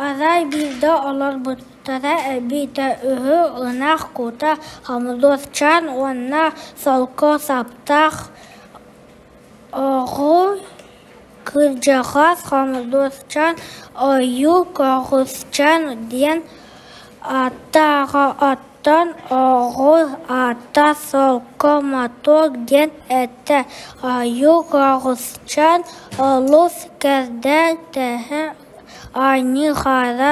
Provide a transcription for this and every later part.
Арай биирдэ олорбуттара эбитэ үһү ынах кута хомудуорчаан уонна солко саптаах оҕо кырдьаҕас хомудуорчаан ойуу көҕүсчээн диэн ааттааҕа оттон оҕо аата Солко Мотуок диэн этэ. Ойуу көҕүсчээн олус кэрдэ тэһэ аньыы-хара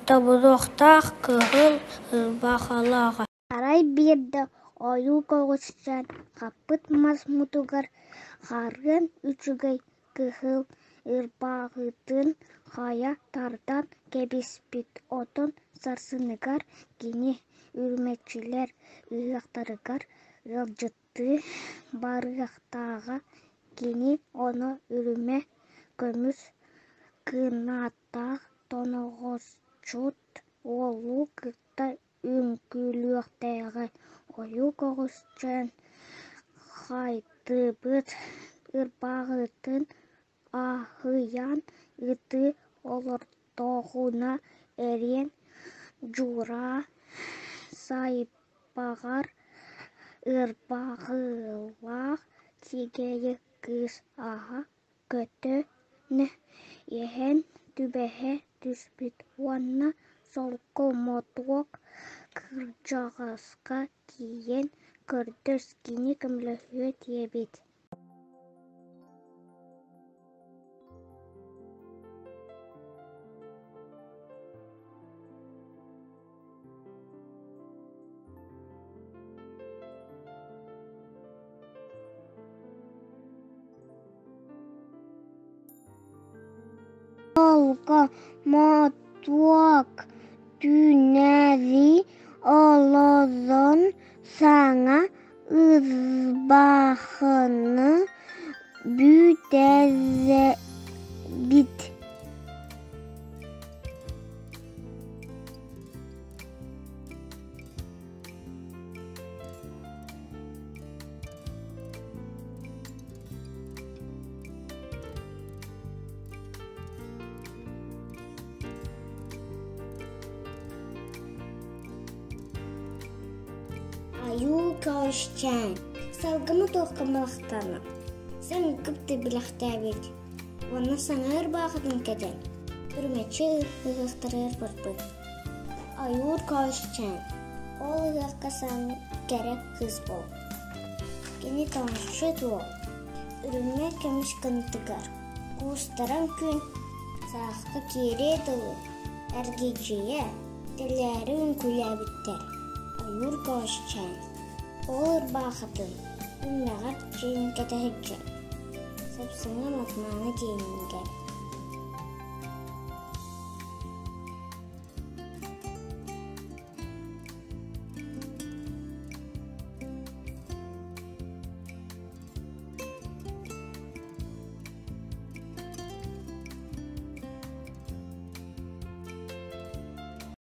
тобуруохтаах кыһыл ырбаахылааҕа. Арай биирдэ ойуу көҕүсчээн хаппыт мас мутугар хаарыан үчүгэй кыһыл ырбаахытын хайа тардан кэбиспит, оттон сарсыныгар кини үрүмэччилэр ыһыахтарыгар ыалдьыттыы барыахтааҕа. Кини ону үрүмэ көмүс кынаттаах тоноҕосчут уолу кытта үҥкүүлүөхтээҕэ. Ойуу көҕүсчээн хайдыбыт ырбаахытын аһыйан ытыы олордоҕуна эриэн дьураа сайбаҕар ырбаахылаах тигээйи кыыс аһа көтөн иһэн түбэһэ түспүт уонна солко мотуок кырдьаҕаска тиийэн көрдөс, кини көмөлөһүө диэбит. Олго мотуок түүннэри олорон саҥа ырбаахыны бүтэрбит. Айуу көҕүсчээн, салгыны туохха мылахтана, саҥа кыпты билэхтээбит уонна саҥа ырбаахытын кэтэн, үрүмэччи ыһыахтарыгар барбыт. Ойуур көҕүсчээн, ол ыһыахха саҥа кэрэ кыыс буолбут. Кини тоҥусчут уол, үрүмэ көмүс кынтыгар, куустаран күн сааскы киириэ дылы эргичийэ, тэлээри үҥкүүлээбиттэр. Ойуур көҕүсчээн, ол ырбаахытын үрмэҕэр дьиэни кэтэһиччи, сапсыҥа матмаана диэнигэр.